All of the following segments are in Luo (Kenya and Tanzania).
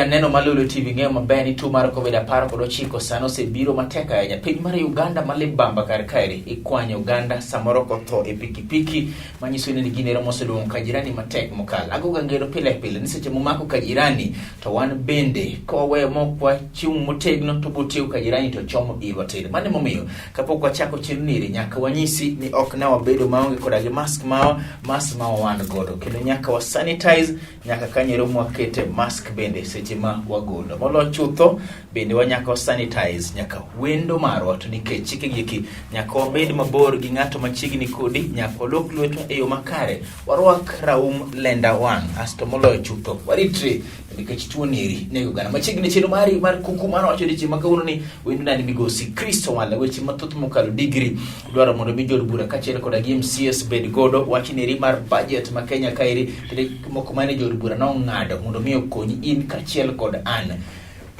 Janeno ma Lulu TV ng'eyo maber ni tuo mar Covid 19 sani osebiro matek ahinya. Piny mar Uganda ma libamba kar kaeri ikwanyo oganda samoro kotho e pikipiki manyiso ni gini ero moseduong'o ka jirani matek mokalo. Agoga ngero pile pile ni seche momako ka jirani to wan bende ka waweyo mok wachung' motegno to botieko ka jirani to chomo irwa tir. Mano emomiyo kapok wachako chenro niri nyaka wanyisi ni ok ne wabedo maonge koda gi mask mawa mask ma wan godo kendo nyaka wa sanitize nyaka kanyero mwakete mask bende seche ma wagolo molo chutho bende wanyaka sanitize nyaka wendo marwa to nikech chike gieki nyaka wabed mabor gi ng'ato machiegni kodi nyaka walok lwetwa e yo makare warwak raum lenda wang' asto moloyo chutho waritre nikech tuo neri nego gana machiegni chenro mari mar kuku mar wacho odiechieng' ma kawuono ni wendo nani migosi Chris Owala weche mathoth mokalo digri dwaro mondo mi jood bura kaachiel koda gi MCS bed godo wach neri mar budget ma Kenya kaeri kendo moko mane jood bura nong'ado mondo mi okonyi in kaachiel kod an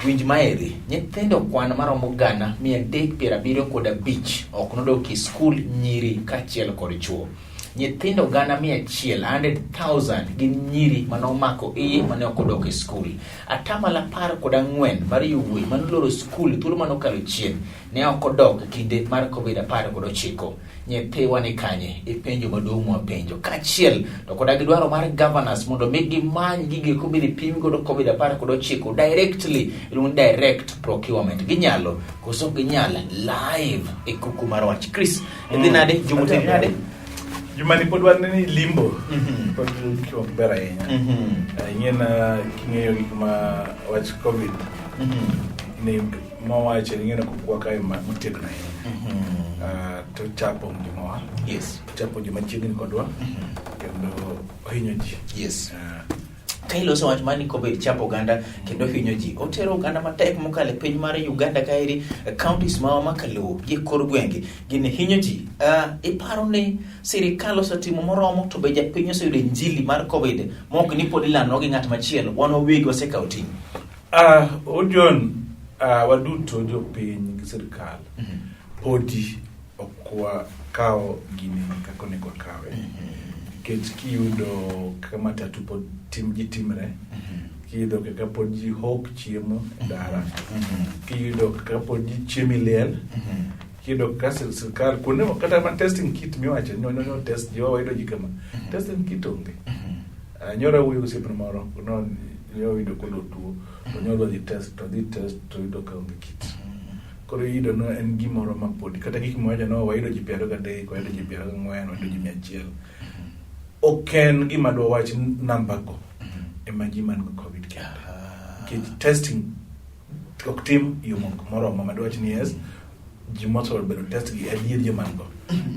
winj maeri nyithindo kwan maromo 375 ok nodok e skul nyiri kaachiel kod chuo nyithindo 100,000 100,000 gin nyiri mane omako iye mane ok odok e skul 14% mar yowuoyi mane oloro skul thuolo mane okalo chien ne ok odok e kinde mar covid 19 nyithiwa ni kanye e penjo maduong' mwapenjo kaachiel to koda gi dwaro mar governors mondo mi gimany gigo eko midhi pim godo covid 19 directly iluongo ni direct procurement ginyalo koso ok ginyal live e kuku mar wach Chris idhi nade juma oteri nade Juma ni pod wan ni limbo. Mhm. Pod gik ok ber ahinya. Mhm. Ing'e na king'eyo gik ma wach COVID ni mawacho ing'e na kokwa kae ma motegno ahinya. To chapo ngimawa. Chapo joma chiegni kodwa. Kendo ohinyo ji. Ka iloso wach mar ni COVID chapo oganda kendo hinyo ji, otero oganda matek mokalo e piny mar Uganda kaeri, counties mawa makaluo gi kor gwenge gini hinyo ji. Iparo ni sirikal osetimo moromo to be japiny oseyudo injili mar COVID mok ni pod ilando gi ng'at machielo, wan wawegi wasekawo ting'. Ojon, waduto jopiny gi sirikal podi ok wakawo gini kaka onego wakawe. Nikech kiyudo kaka matatu pod tim ji timre, kiyudo kaka pod ji hok chiemo e dala, kiyudo kaka pod ji chiemo e liel, kiyudo kaka sirikal kuonde kata ma testing kit miwacho ni no test ji wayudo ji kama testing kit onge. Nyoro awuoyo gi osiepna moro no ne oyudo kolo tuo to nyoro dhi test to dhi test to oyudo ka onge kit. Koro iyudo no en gimoro ma podi kata gik miwacho no wayudo ji 23, wayudo ji 24, wayudo ji 100. Ok en gima dwa wach namba go ema ji man go COVID kende. Nikech testing ok tim yo moromo ma dwach ni yes ji mosebedo test gi adier joma man go.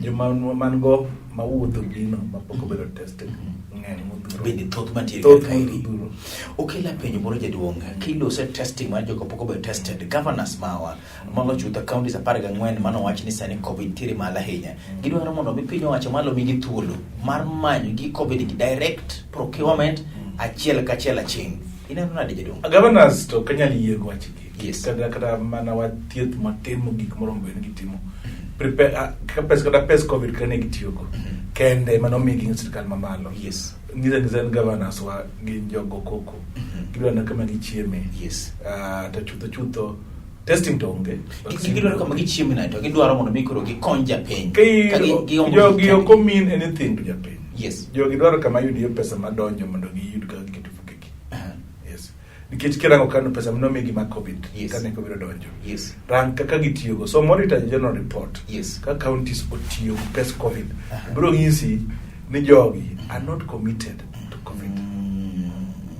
Joma man go mawuotho gino mapok obedo tested ng'eny modhuro. Bende thoth mantiere Thoth kaeri. modhuro. Okela penjo moro jaduong', kilose testing mar jogo pok obedo tested, governors mawa mago chutho counties 14 mano wach ni sani COVID nitiere malo ahinya. Gidwaro mondo mi piny owacho malo migi thuolo mar manyo gi COVID gi direct procurement achiel kachiel aching'. Ineno nade jaduong'? Governors to ok anyal yie gi wachgi. Yes. Kata mana wach thieth matin mogik moromo bed ni gitimo. Prepare, ka pes, kata pes COVID kane gitiyogo kende mano omigi gi sirikal mamalo. Ng'isa ng'isa ni governors wa gin jogo koko. Gidwaro na kama gichieme. To chutho chutho testing to onge. Gidwaro kama gichieme nade to gidwaro mondo mi koro gikony japiny. Ka Ka giomo jogi gik ok omean anything to japiny. Yes. Jogi dwaro kama yudie pesa madonjo mondo giyud kaka giketo fukegi. Yes. Nikech kirango kano pesa manomigi mar COVID, Yes. kane COVID odonjo. Yes. Rang kaka gitiyogo. So monitor general report. Yes. Ka counties otiyo gi pes COVID, biro nyisi ni jogi are not committed to COVID.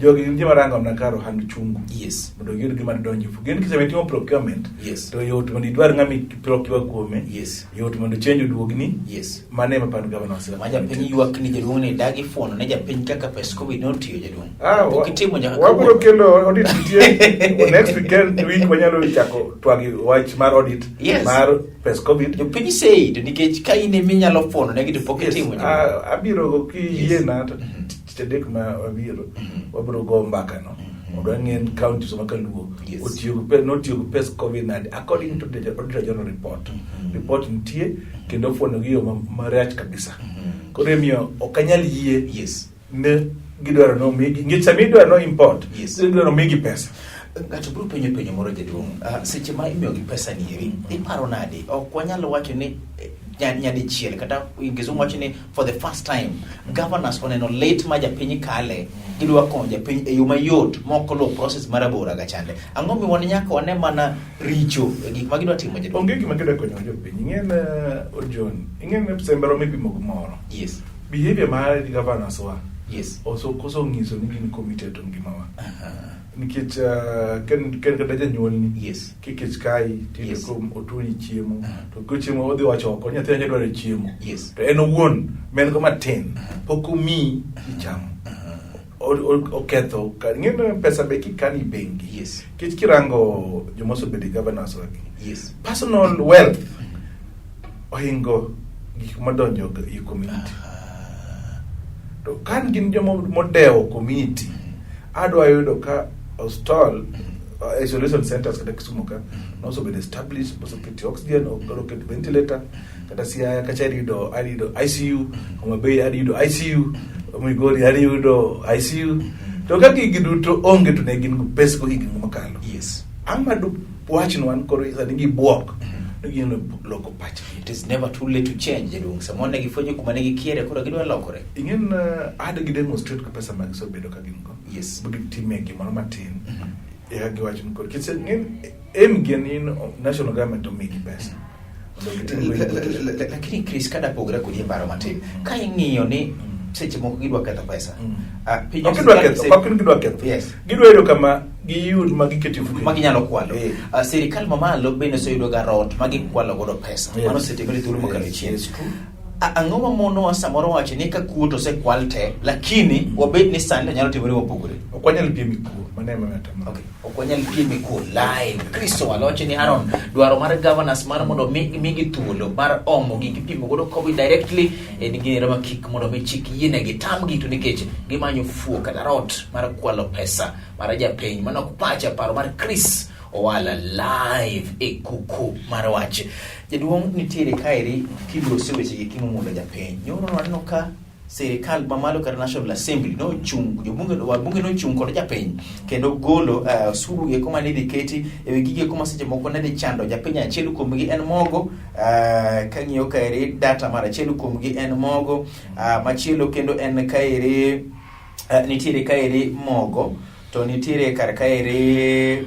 Jogi gin joma rango mana kar ohand chungu. Yes. Mondo giyud gima donjo. Gin kisema itimo procurement. Yes. To yot mondo idwar ng'ama procure kuome. Yes. Yot mondo change oduogni. Yes. Mano ema pand governor osega. Ma japiny ywak ni jaduong' ni dagi fuono ne japiny kaka pes COVID notiyo jaduong'. Ah, Pok itimo nyaka wabiro kawuono. kelo audit nitie next weekend week wanyalo chako twagi wach mar audit Yes. mar pes COVID. Jopiny said nikech ka in ema inyalo fuono negi to pok Yes, itimo jaduong'. ah, abiro go kiyiena to Mhm. tich adek ma wabiro wabiro go mbaka no mondo wang'e ni counties ma kaluo Yes. otiyo gi notiyo gi pes COVID nade according to the auditor general report. Report nitie kendo fuono gi yo marach kabisa. Koro emiyo ok anyal yie Yes. ne Gidwaro ni omigi, nikech sama idwaro no import, gidwaro ni omigi pesa. Ng'ato biro penjo penjo moro jaduong'. Seche ma imiyogi pesa ni eri, iparo nade? Ok wanyal wacho ni nyadichiel kata kizungu wacho ni for the first time governors oneno late ma japiny kale gidwa konyo japiny e yo mayot mok oluwo process marabora gachande. Ang'o mi wan nyaka wane mana richo e gik ma gidwa timo jaduong'? Onge gima gidwa konyo jopiny. Ing'e Ojon, ing'e sembero mipimo gimoro. Behavior mar governors wa. Koso nyiso ni gin committed to ngimawa. Nikech ken kata janyuolni kikech kai tiyudo ka otuoni chiemo to ko chiemo odhi wacho oko nyathi anya dwaro chiemo to en owuon ma en go matin pok omiyi ichamo. Oketho ing'e pesa be kikano e bengi. Nikech kirango joma osebedo governors wagi. Personal wealth ohingo gik madonjo e community. To kan gin joma modewo community, adwa yudo ka hospital isolation centers kata Kisumu ka nosebedo established, oseketi oxygen, oket ventilator, kata Siaya kacha adiyudo ICU, Homa Bay adiyudo ICU, Migori adiyudo ICU. To ka gigi duto onge to ne gin go pes go higni mokalo. Ama du wachnwa ni koro sani gibuok ni gino loko pachgi. It is never too late to change jaduong'. Samoro ne gifwenyo kuma ne gikiere koro gidwa lokore. Ing'en ad gi demonstrate ka pesa ma gisebedo ka gin go. Gitime gimoro matin. Eka giwacho ni koro kise ng'en aim gi en ni national government omigi pesa. Lakini Chris, kada pogre kodi e paro matin, ka ing'iyo ni seche moko gidwa ketho pesa. Piny Ok gidwa ketho, ok gidwa ketho. Gidwa yudo kama giyud ma giketo e ofuke. Ma ginyalo kwalo. Sirikal mamalo bende oseyudo ga rot ma gikwalo godo pesa. Mano osetimore thuolo mokalo chien. Ang'o ma monowa samoro wacho ni ka kuo to osekwal te, lakini wabed ni sani to nyalo timore mopogore. Ok wanyal piem e kuo, mano ema atamo. Okay. Ok wanyal piem e kuo live. Kristo walocho ni Aaron, dwaro mar governors mar mondo migi thuolo mar omo gik ipimo godo COVID directly en gino ma kik mondo mi chik yienegi tamgi to nikech gimanyo fuo kata rot mar kwalo pesa mar japiny. Mano ok pacha, paro mar Chris Owala live e kuku mar wach. Jaduong' nitiere kaeri kilose weche gi kimomulo japiny. Nyoro waneno ka sirikal mamalo kata National Assembly nochung', jobunge, wabunge nochung' kod japiny kendo golo osuru eko mane idhi keti e wi gige eko ma seche moko ne dhi chando japiny. Achiel kuomgi en mogo, kang'iyo kaeri data mar achiel kuomgi en mogo, machielo kendo en kaeri, nitiere kaeri mogo to nitiere kar kaeri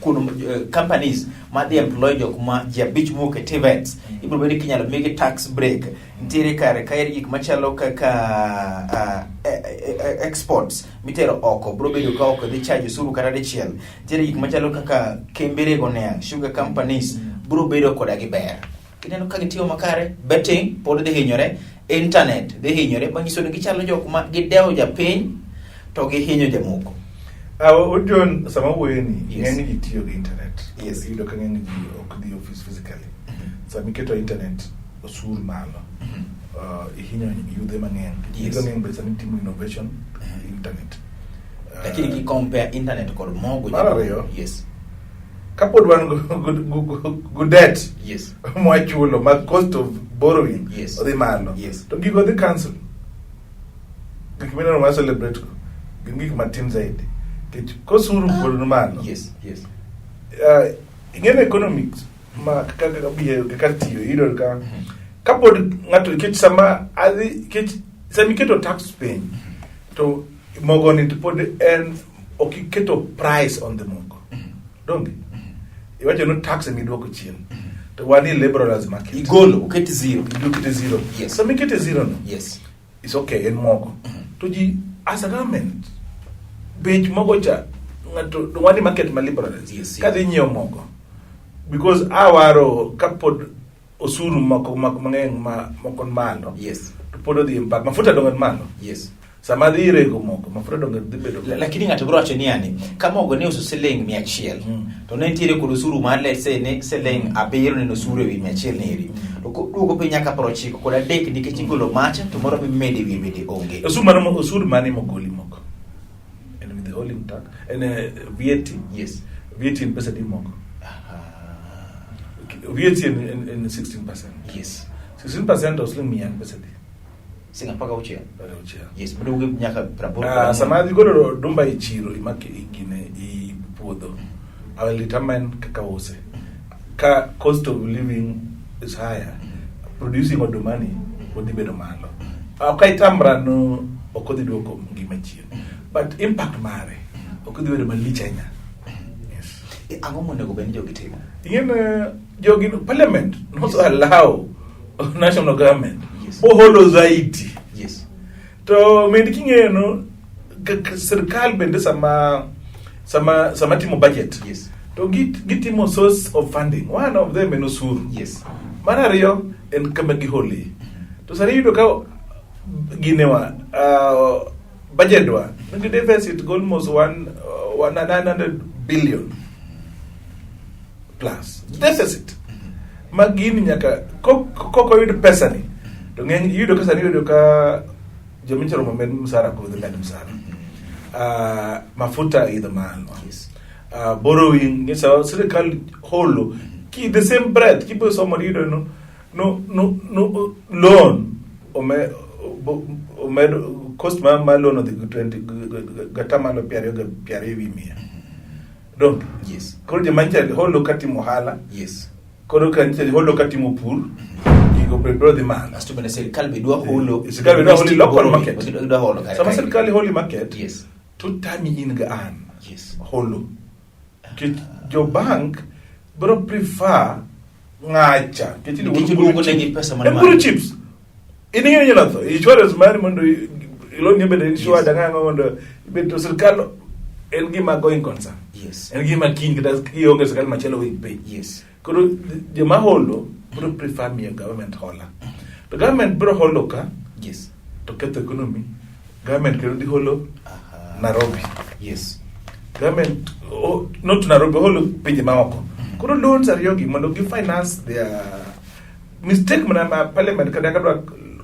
kuno companies madhi employ jok ma ji abich mowuok e TVETs ibiro bedo kinyalo migi tax break. Nitiere kar kaeri gik machalo kaka exports mitero oko biro bedo ka ok dhi charge osuru kata dichiel. Nitiere gik machalo kaka kembe rego niang', sugar companies biro bedo koda gi ber. Ineno ka gitiyo makare, betting pod dhi hinyore, internet dhi hinyore, manyiso ni gichalo jok ma gidewo japiny to gihinyo jamoko. Ojon, sama wuoyo ni, ng'eny ji tiyo gi internet. Iyudo ka ng'eny ji ok dhi office physically. Sama iketo internet osuru malo, ihinyo yudhe mang'eny. Yudhe mang'eny be sani timo innovation internet. Lakini ki compare internet kod mogo. Mar ariyo. Kapod wan go debt mwachulo ma cost of borrowing odhi malo. To gigo dhi cancel. Gik mineno ma celebrate go gin gik matin zaidi. Nikech kosuru pod ni malo. Ing'e ni economics ma kaka kaka tiyo iyudo ka kapod ng'ato nikech sama adhi nikech sama iketo tax piny to mogo ni to pod en ok iketo price on the mogo. Donge? Iwacho ni tax ema iduoko chien. To wan ni liberalize market. Igolo, oket zero. Ikete zero. Sama ikete zero no. It's okay, en mogo. To ji, as a government, bech mogo cha, ng'ato, wan ni market ma liberalize. Kadhi nyiewo mogo. Because awaro kapod osuru moko mang'eny ma moko malo. To pod odhi impact. Mafuta dong' en malo. Sama dhi rego moko, mafuta dong' dhi bedo. Lakini ng'ato biro wacho ni yani, ka mogo ne uso siling mia achiel, to ne nitiere kod osuru mar let's say ni siling 7 ne osuru ewi mia achiel neri. To duogo piny nyaka 93 nikech igolo macha to moro mimedo e wiye bende onge. Osuru mane osuru mane mogoli moko? En withholding tax, en VAT. VAT en pesa di moko. VAT en 16%. 16% of siling mia en pesa di. Siling 16. 16. Yes, maduogo nyaka 80. Ah, sama adhi golo odumba e chiro imake gine i puodho I will determine kaka use ka cost of living is higher producing odumani odhi bedo malo ok aitamra no ok odhi duoko ngima chien but impact mare ok odhi bedo malich ahinya yes. Eh, ang'o monego bed ni jogi timo? Ing'e jogi parliament not allow national government Yes. boholo zaidi Yes. to med king'eyo no sirkal bende sama sama sama timo budget Yes. to gitimo source of funding one of them en osuru Yes. mar ariyo en kama gihole to sani iyudo ka ginewa budget wa nigi deficit go almost one 900 billion plus deficit ma gini nyaka kok oyud pesa ni to ng'eny iyudo ka sani iyudo ka jomichoro omed msara kodhi med msara mafuta idho malo Yes. Borrowing ng'isa sirikal holo ki the same breath kibo somo iyudo no no no no loan ome omed cost ma loan odhi go 20 gatamalo piero ariyo ga piero ariyo ewi mia dong Yes. koro joma nyicha holo katimo ohala Yes. koro ka nyicha holo katimo pur gigo biro dhi malo Asto bende sirikal be dwa holo. Sirikal be dwa holo local market. Gidwa holo kare sama kae. sirikal holi market Yes. to tami in ga an Yes. holo nikech jo bank biro prefer ng'acha Nikech iluongo negi pesa man en malo. buru chips in ing'eyo inyalo tho insurance mari mondo ilon ibed insured Yes. ang'o mondo ibed to sirikal en gima going concern Yes. en gima kiny kata kionge sirikal machielo wik piny Yes. koro joma holo biro prefer miyo government hola to government biro holo ka Yes. to ketho economy government kendo dhi holo Aha. Nairobi Yes. government oh, not Nairobi holo pinje maoko koro loans ariyogi mondo gi finance their mistake mana ma parliament kata kadwa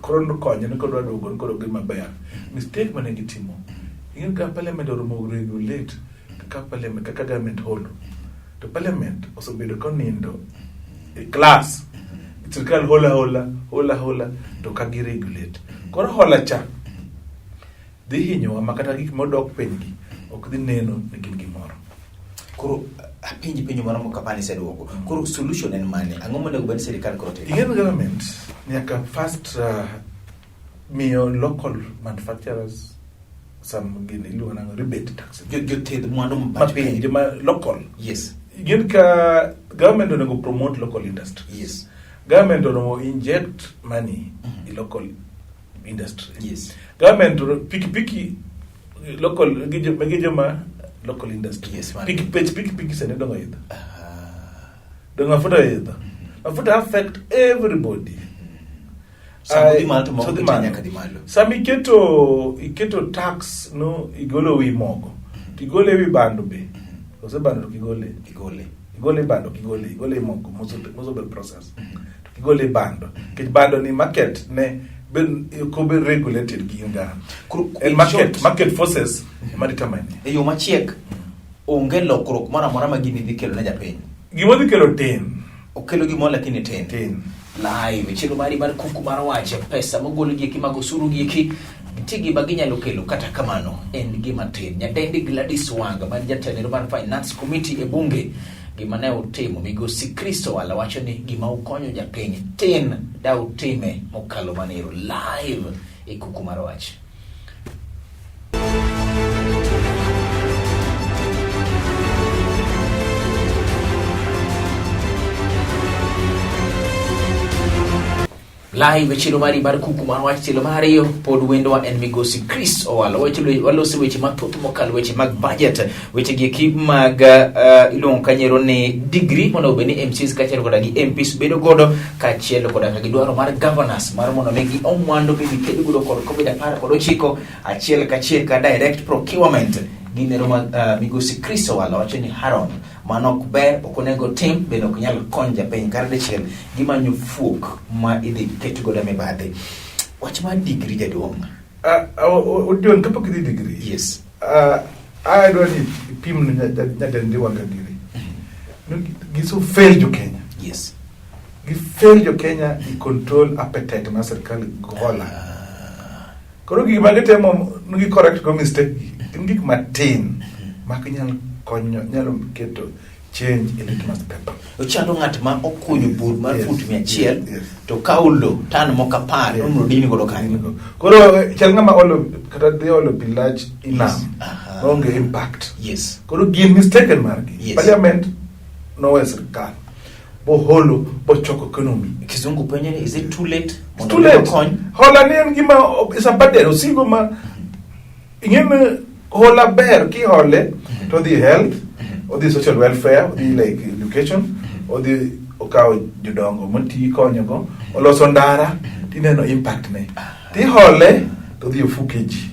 koro konyo ni kodwa duogo ni koro gima maber mistake mane gitimo ing'e ka parliament oromo regulate kaka parliament kaka government holo to parliament osebedo konindo e class sirikal hola hola hola hola to ka gi regulate koro hola cha dhi hinyowa ma kata gik modok piny gi ok dhi neno ni gin gimoro Koro apenji penjo moro mokapani iseduoko. Koro solution en mane? Ang'o monego bed ni sirikal koro timo? ing'e ni government nyaka first miyo local manufacturers some gini iluongo nang'o rebate tax Jothedh mwandu ma pacho mapiny kae. joma local Yes. ing'e ka government onego promote local industry Yes. government onego inject money in local industry Yes. government pikipiki local gi joma local industry Yes, man. Piki pech pikipiki sani dongo idho Ah. dongo mafuta idho mafuta affect everybody Sama odhi malo to moko So dhi te malo. nyaka dhi malo. Sama iketo tax no igolo wi mogo to igole wi bando be kose bando to kigole Igole. igole bando kigole igole mogo mosebed process to kigole bando nikech bando ni market ne ben ok obed regulated gi nga Koro, en in market short- market forces ema determine E yo machiek, onge lokruok moro amora ma gini dhi kelo ne japiny. gima dhi kelo tin Okelo gimoro lakini tin. tin Live, chelo mari mar kuku mar wach, pesa mogol gieki mag osuru gieki, nitie gima ginyalo kelo kata kamano en gima tin. Nyadendi Gladys Wanga man jatelo mar Finance Committee e bunge gima ne utimo migosi Kristo Wala wacho ni gima ukonyo japiny tin da utime mokalo manero live e kuku mar wach. Live e chiro mari mar kuku mar wach tielo mar ariyo pod wendwa en migosi Chris Owalo. Waloso weche mathoth mokalo weche mag budget, weche gi eki mag iluongo kanyero ni degree mondo obed ni MCs kaachiel koda gi MPs bedo godo kaachiel koda ka gidwaro mar governors mar mondo mi giom mwandu mi giked godo kod Covid 19 achiel kachiel ka direct procurement ginero ma migosi Chris Owalo wacho ni Haron mano ok ber ok onego tim bende ok nyal konyo japiny kata dichiel gimanyo fuok ma idhi ket godo mibadhi. Wach mar degree jaduong'. Odion kapok idhi degree Yes. Adwa ni ipim ne nyadendi Wanga giri No, giso fail jo Kenya Yes. gi fail jo Kenya i control appetite mar sirikal gola Koro gik ma gitemo gi correct go mistake gi gin gik matin ma ok nyal konyo nyalo keto change e litmus paper. Ochalo ng'at ma okunyo bur mar fut 100 to kawo lo tan moko 10 mondo odin godo kanyo. Koro chal ng'ama olo kata dhi olo pi lach i nam maonge impact. Koro gin mistaken margi. Parliament nowe sirkal boholo bochoko economy. Kizungu penjo ni is it too late? It's too late. Hola ni en gima is a burden osigo ma ing'e hola ber kihole to odhi health, odhi social welfare, odhi like education, odhi okawo jodongo moti konyogo, oloso ndara, tineno impact ne. Tihole to odhi ofuke ji.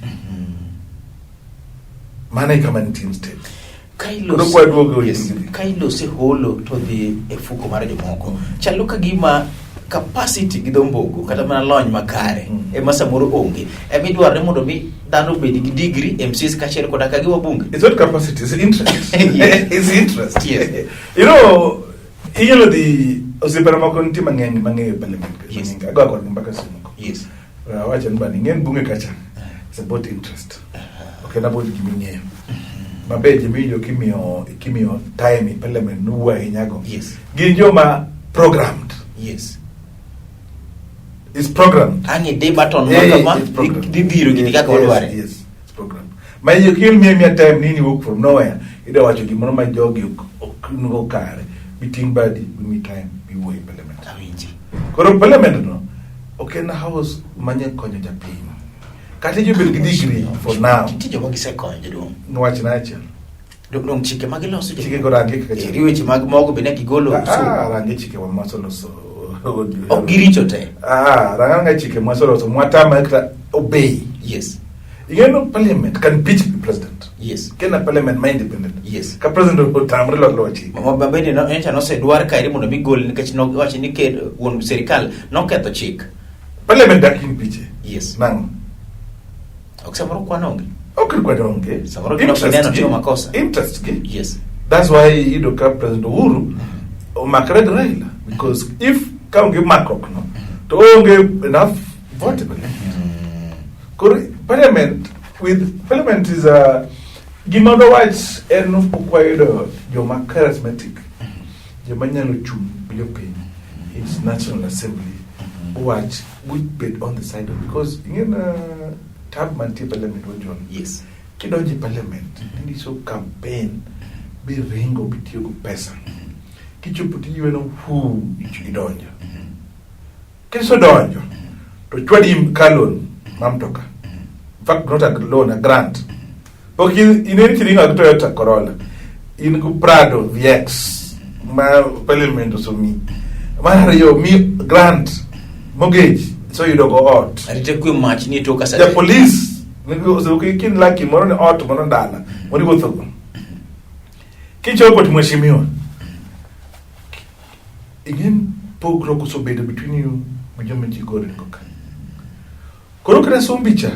Mano e kama nitie mistake. Koro kwaduogo Yes. Ka ilose holo to dhi e fuko mar jomoko. Chalo ka gima capacity gi dho mbogo kata mana lony makare ema samoro onge. Ema idwaro ni mondo mi dhano obed gi degree, MCs kaachiel koda ka gi wabunge. It's not capacity, it's interest. Yes. It's interest. Yes. You know, inyalo dhi osiepena moko nitie mang'eny mang'eyo e parliament. Yes. Ago kodgi mbaka seche moko. Yes. Awacho ni bana ing'e ni bunge kacha it's about interest. Ok en about gima ing'eyo. Maber jimiwinjo kimiyo time e parliament nuwuo ahinya go. Yes. Gin joma programmed. Yes. It's programmed. Ang' idi button Eh, ma kama it's programmed. dhi biro gini kaka Yes, wadware. Yes, it's programmed. Ma you kill me miya time nini wuok from nowhere. Ida wacho gimoro ma jogi ok nego kare. Biting badi bimi time biwuoyo e parliament. Awinji. Koro parliament no ok en house manye konyo japiny. Kata ijobed gi degree for now. Nitie joma gisekonyo jaduong'. Niwachna achiel. Dong chike ma giloso Chike go range kaka Eh, riweche mag mogo be ne gigolo Ah, osuru. range chike wa mwaseloso. Ok giricho te. Ah, ranga chike mwaseloso mwatama kata obey. Yes. Ing'eno parliament can impeach the president. Yes. Kena parliament ma independent. Yes. Ka president otamre loko chik. Ma bende no encha nosedwar kaeri mondo mi gol nikech nowacho ni ker wuon sirikal noketho chik. Parliament dak impeach. Yes. Nang'o? Ok samoro kwan onge. Ok kwan onge. Samoro gino ok gineno timo makosa. Interest gi. Yes. That's why iyudo ka President Uhuru omakre gi Raila because if ka onge makruok no to onge enough vote e parliament. Koro parliament with parliament is a gima dwawach en pok wayudo joma charismatic joma nyalo chung' gi jopiny in National Assembly wach bed on the side of because ing'e na tab mantie e parliament wajon Yes. kidonjo e parliament inyiso campaign biringo bitiyo gi pesa kichopo tiyweno hu idonjo kisedonjo to chwadi ka loan ma mtoka in fact not a loan a grant ok ineni tiringo gi Toyota Corolla in gi Prado VX ma parliament osemi mar ariyo mi grant mortgage iseyudo go ot Arita kwe mach ni tok ja polis kin laki moro ni ot moro dala moro iwuothogo kichopo to mheshimiwa ing'e pogruok osebedo between you gi joma ji go ringo ka koro kata sombi cha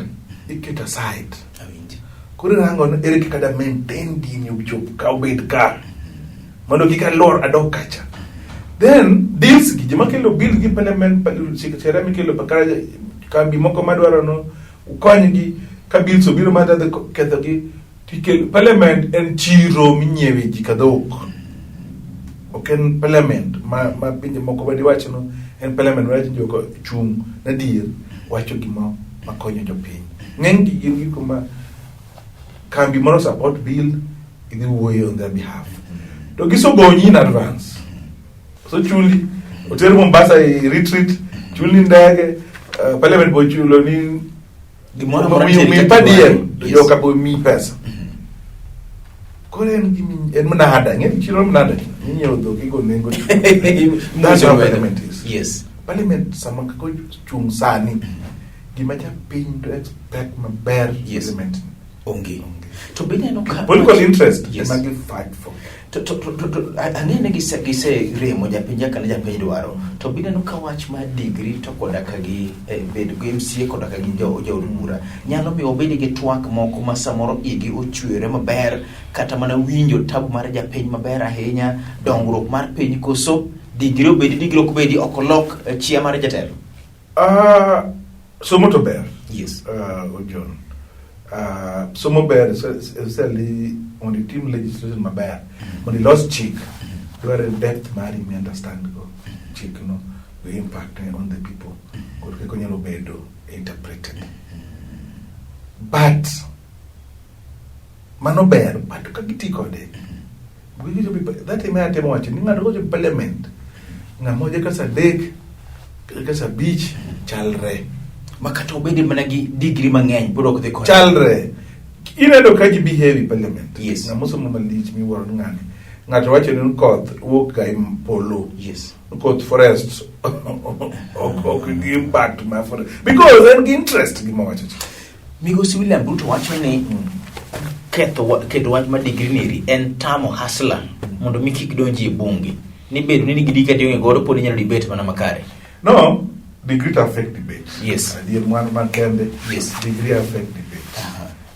iketo aside Awinji. koro irango ni ere kaka da maintain gini ochop ka obed ka mondo kik alor adok kacha then deals gi joma kelo bill gi parliament sheria mikelo pa kara kambi moko madwaro no ukonygi ka bills obiro ma dhi kethogi tikelo parliament en chiro minyiewe ji ka dhok ok en parliament ma pinje moko madiwach no en parliament ma joko chung' nadier wacho gima makonyo jopiny ng'eny gi gin gik ma kambi moro support bill idhi wuoyo on their behalf to gisegonyi in advance osechuli oter Mombasa e retreat chuli ndege parliament bo chulo ni Gimoro amora mi nitiere mi kaka per diem idwaro. to Yes. joka bo mi pesa koro en gimi en mnada ng'e chiro mnada inyiewo dhok igo nengo That's how parliament is. Yes. Parliament sama kaka ochung' sani gima japiny to expect maber Yes. parliament Onge. To be ineno ka political interest Yes. ema gi fight for To ang'e ni gise remo japiny kaka ne japiny dwaro to be ineno ka wach mar degree to koda ka gi bedo gi MCA koda ka gi jood bura nyalo miyo obed gi twak moko ma samoro igi ochwere maber kata mana winjo tabu mar japiny maber ahinya dongruok mar piny koso degree obedi degree ok obedi ok olok chia mar jatelo. Somo to ber. Yes. Ojon. Somo ber especially mondo itim legislation maber, mondo ilos chik, dware depth mari mi understand go chik no, the impact ne on the people, kod kaka onyalo bedo interpreted. But mano ber, but ka giti kode, that ema atemo wacho ni ng'ato kochopo parliament, ng'ama oja klas 3 kata klas 5 chalre. Ma kata obedi mana gi degree mang'eny pod ok dhi konyo. Chalre. Ineno ka ji behave e parliament. Yes. Ng'ama osomo malich miwuoro ni ng'ani. Ng'ato wacho ni koth wuok ga e polo. Yes. Koth forest ok gi impact ma forest. Because en gi interest gima wacho cha. Migosi William Ruto wacho ni ketho wach mar degree neri en tamo hustler mondo mi kik donji e bunge. Ni bedo ni nigi degree kata ionge godo pod inyalo debate mana makare. No, degree to affect debate. Yes. Adier mwan makende. Yes. Degree affect debate.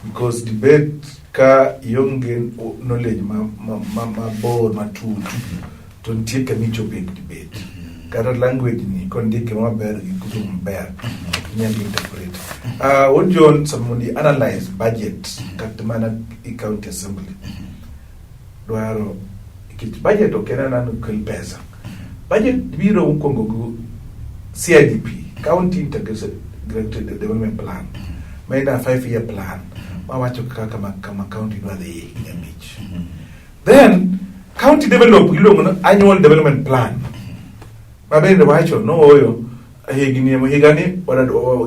Because debate ka ionge knowledge mabor matut to nitie kama ichope e debate. Kata language ni kondike maber gi kizungu maber ok inyal interpret. Wuod sama mondo i analyze budget kata mana i county assembly dwaro nikech budget ok en anano kel pesa. Budget biro mokwongo gi CIDP, County Integrated Development Plan, ma en a 5 year plan mawacho kaka kama county dwa dhiye higni 5. Then county develop iluongo ni annual development plan ma bende wacho nooyo higni higani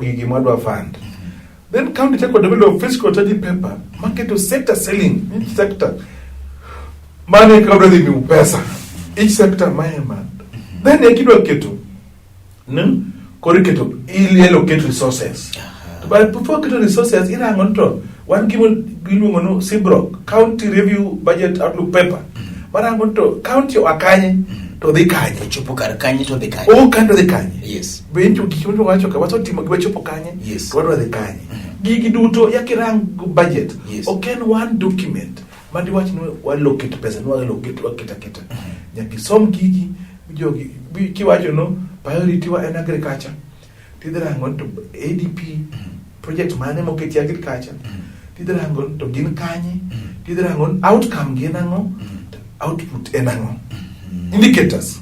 gigi mwadwa fund. Then county chako develop fiscal strategy paper maketo sector selling each sector mane kaka dwa dhi miu pesa each sector mae ma then ekidwa keto ne koro iketo allocate resources. But before keto resources irango ni to wan gima iluongo ni CBROC, County Review Budget Outlook Paper, marango ni to county oa kanye to dhi kanye. Ochopo kar kanye to dhi kanye. Owuok kanye to dhi kanye. Yes. Be gik miwacho ka wasetimo gi wachopo kanye Yes. to wadwa dhi kanye. Gigi duto yakirang budget Yes. ok en one document madiwach ni walocate pesa ni walocate waketa keta. Nyaka isom gigi jogi kiwacho no priority wa en agriculture tidhi rango ni to ADP project mane moketi agriculture, tidhi rango ni to gin kanye, tidhi rango ni outcome gin ang'o, to output en ang'o, indicators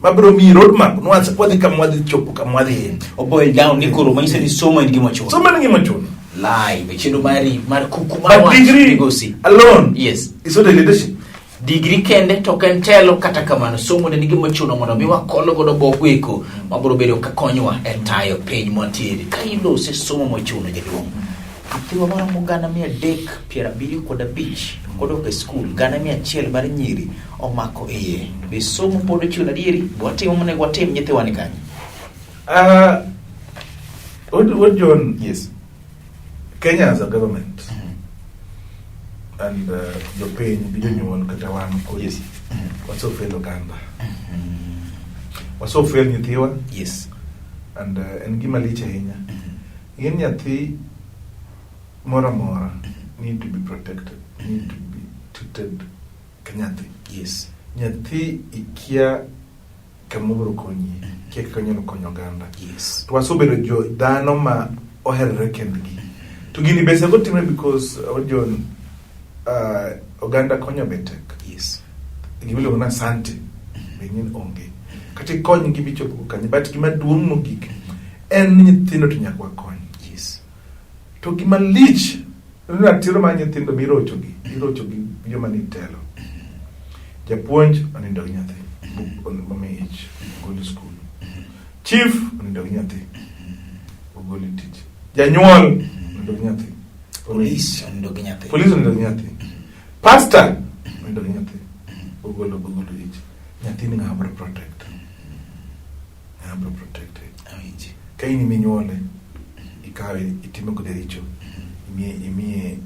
mabiro miyi roadmap nwas wadhi kama wadhi chopo kama wadhiye. O boil down ni koro manyiso ni somo en gima ochuno. Somo en gima ochuno. Live e chenro mari mar kuku mar But wach degree migosi. alone Yes. is not a leadership. Degree kende to ok en telo. Kata kamano somo ne nigi mochuno mondo mi wakolo godo bok eko mabiro bedo ka konyowa e tayo piny mwantiere. Ka ilose somo mochuno jaduong'. Nyithiwa maromo 375 kodok e skul, 100,000 mar nyiri omako iye. Be somo pod ochuno adieri? Be watimo monego watim nyithiwa ni kanye? What John, Yes. Kenya as a government and jopiny gi jonyuol kata wan kod Yes. wasefel oganda, wasefel nyithiwa and en gima lich ahinya. Ing'e ni nyathi moro amora need to be protected, need to be treated ka nyathi. Nyathi ikia kama obiro konyi, ikia kaka onyalo konyo oganda. To wasebedo jo dhano ma oherore kendgi. To gini be seko timre because John, oganda konyo be tek. Gima iluongo ni asante be ng'eny onge. Kata ikony gi bichopo kanye, but gima duong' mogik en ni nyithindo to nyaka wakony. To gima lich en ni ratiro mar nyithindo mirocho gi, irocho gi joma ni telo. Japuonj onindo gi nyathi momi ich, ogol e skul. Chief onindo gi nyathi, ogol e tich. Janyuol onindo gi nyathi, omi ich. Police onindo gi nyathi. Police onindo gi nyathi. Pastor onindo gi nyathi, ogolo ich. Nyathini ng'ama biro protect? Ng'ama biro protect? Awinji. Ka in iminyuole, ikawe itime kode richo, imiye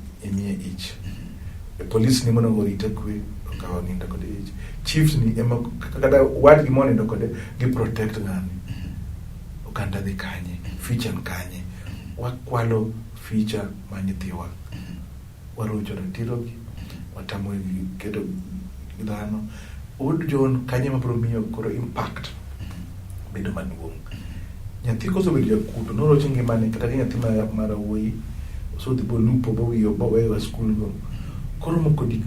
ich. E police ni monego orite kwe, okawo nindo kode ich. Chiefs ni ema kata wadgi monindo kode gi protect ng'ani. Oganda dhi kanye? Future ni kanye? Wakwalo future mar nyithiwa. Warocho ratirogi, watamo gi keto gi dhano. Wuod John kanye mabiro miyo koro impact bedo maduong'. Nyathi kosebedo jakuo to norocho ngimane kata ka nyathi ma rawuoyi osodhi bolupo bowiyo boweyo skul go. Koromo kodi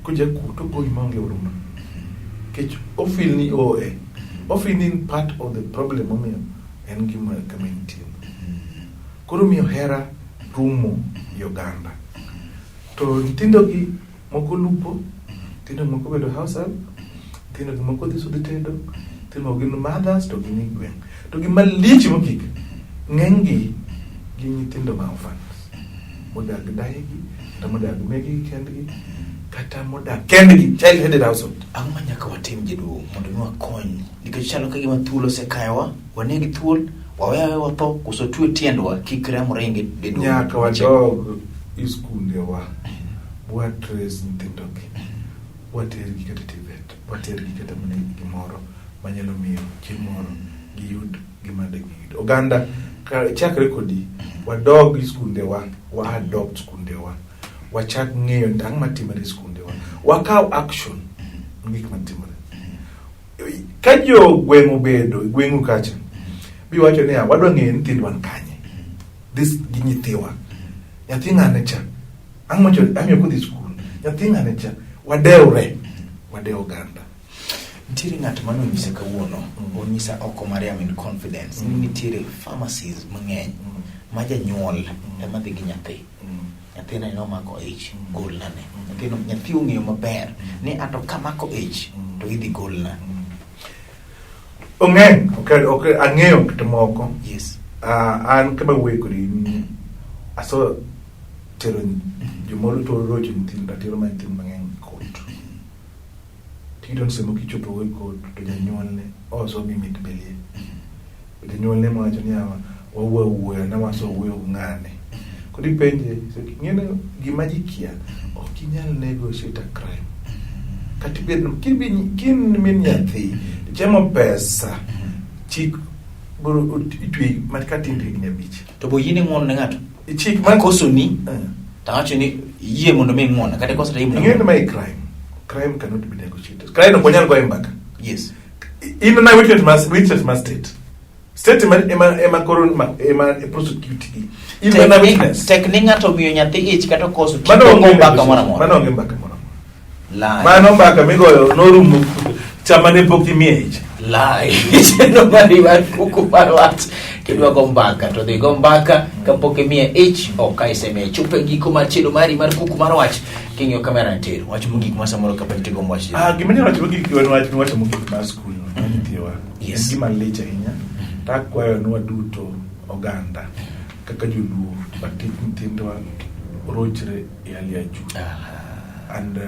kojakuo to ogoyi maonge huruma. Nikech o feel ni oe. O feel ni in part of the problem momiyo en gima kama entie. Koro miyo hera rumo e oganda. To nyithindo gi moko lupo, nyithindo moko bedo house help, nyithindo gi moko dhi sudhi tedo, nyithindo moko gin mothers to gin e gweng'. To gima lich mogik, ng'eny gi gin nyithindo ma orphans. Modak dayegi, kata modak meggi kendgi, kata modak kendgi, child headed household. Ang'o ma nyaka watim jaduong' mondo mi wakony nikech chalo ka gima thuol osekayowa waneg thuol wawe aweya watho koso twe tiendwa kik remo ring e duong' Nyaka wadog e skundewa, wa trace nyithindogi, watergi kata TVET, watergi kata mana gimoro manyalo miyo chieng' moro giyud gima de giyud. Oganda, chakre kodi, wadog e skundewa, wa adopt skundewa, wachak ng'eyo ni ang'o matimore e skundewa, wakaw action gik matimore. Ka jo gweng' obedo e gweng'u kacha, biwacho niya, wadwa ng'eyo nyithindwa ni kanye. This gi nyithiwa. Nyathi ng'ane cha. Ang'o mocho amiyo kodhi skul. Nyathi ng'ane cha. Wadewre. Wadew oganda. Nitiere ng'at mane onyisa kawuono, onyisa oko Mariam in confidence, ni nitiere pharmacies mang'eny ma janyuol ema dhi gi nyathi. Nyathina ni omako ich, golnane. Nyathino, nyathi ong'eyo maber ni ato kamako ich to idhi golna. Ong'eny, ok ang'eyo kata moko. Yes. An kama wuoyo kodi ni aso tero jomoro to rocho nyithindo ratiro mar nyithindo mang'eny e court. Tiyudo ni sama kichopo e court to janyuolne oso mi mit belie. Janyuolne mawacho ni yawa wawuo awuoya ne waso wuoyo gi ng'ane. Koro ipenje, ing'eni gima ji kia, ok inyal negotiate a crime. Kata ibed kin min nyathi, ichamo pesa, chik biro itweyi kata in higni 5. To bo yiene ng'uono ne ng'ato? Chik ma Akosoni, Eh. to awacho ni yie mondo mi ing'uona, kata ikoso to yie mondo Ing'eyo ni mae crime. Crime cannot be negotiated. Crime ok wanyal goye mbaka. Yes. In na witness mas witness ma state. State ema koro ema prosecute gi. In Tek mana ni, witness. tek ni ng'ato omiyo nyathi ich kata okoso kik Mano ogo onge mbaka moro amora. Mano onge mbaka moro amora. Lie. Mano mbaka migoyo norumo sama ne pok imiye ich. Lie. Chenro mari mar kuku mar wach. Kidwa go mbaka to dhi go mbaka kapok imiye ich ok ka isemiye. Chopo e giko mar chenro mari mar kuku mar wach. King'iyo kamera nitie. Wach mogik ma samoro kapa nitie gombo wach. Gima inyalo wacho mogik en wach miwacho mogik mar skul no, mar nyithiwa. Yes. En gima lich ahinya. To akwayo ni waduto oganda kaka joluo watik nyithindwa rochre e hali ya juu. And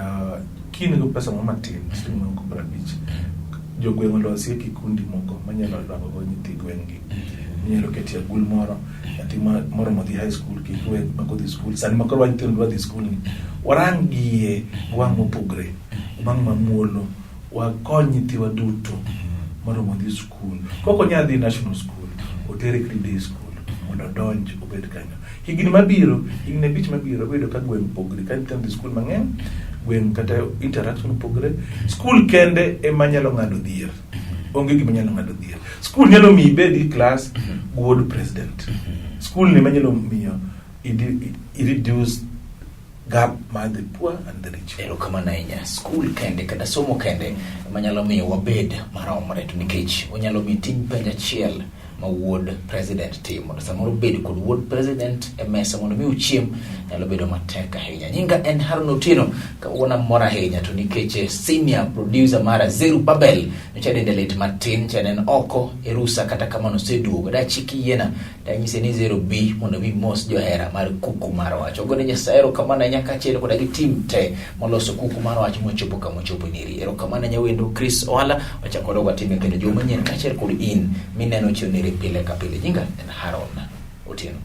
kin go pesa moro matin, siling moko 50, jogweng' olosie kikundi moko manyalo rwako go nyithi gweng' gi. Inyalo ketie agul moro, nyathi moromo dhi high school kik we mak odhi skul. Sani ma koro nyithindo dwa dhi skul ni, warang gie wang' mopogre, wang' mamuolo, wakony nyithiwa duto moromo dhi skul. Kok onyal dhi national school, otere kata day school mondo odonj obed kanyo. Higni mabiro, higni 5 mabiro, wayudo ka gweng' opogre, ka nyithindo dhi skul mang'eny, gweng' kata interaction opogre. Skul kende ema nyalo ng'ado dhier. Onge gima nyalo ng'ado dhier. Skul nyalo miyi ibed gi class gi wuod president. Skul ni ema nyalo miyo i reduce gap mar the poor and the rich. Erokamano ahinya. Skul kende kata somo kende ema nyalo miyo wabed maromre to nikech onyalo miyi ting' penj achiel ma wuod president timo. To samoro bedo kod wuod president e mesa mondo mi uchiem nyalo bedo matek ahinya. Nyinga en Harun Otieno, kawuono amor ahinya to nikech senior producer mara Zeru Babel nyocha dende lit matin, nyocha ne en oko e rusa, kata kamano oseduogo. Dachik yiena danyise ni Zeru bi mondo mi mos johera mar kuku mar wach. Ogone Nyasaye erokamano ahinya kaachiel koda gi tim te moloso kuku mar wach mochopo kama ochopo niri. Erokamano ahinya wendo Chris Ohala, wachako dog watime kendo juma manyien kaachiel kod in mineno chiew niri pile ka pile. Nyinga en Haron Otieno.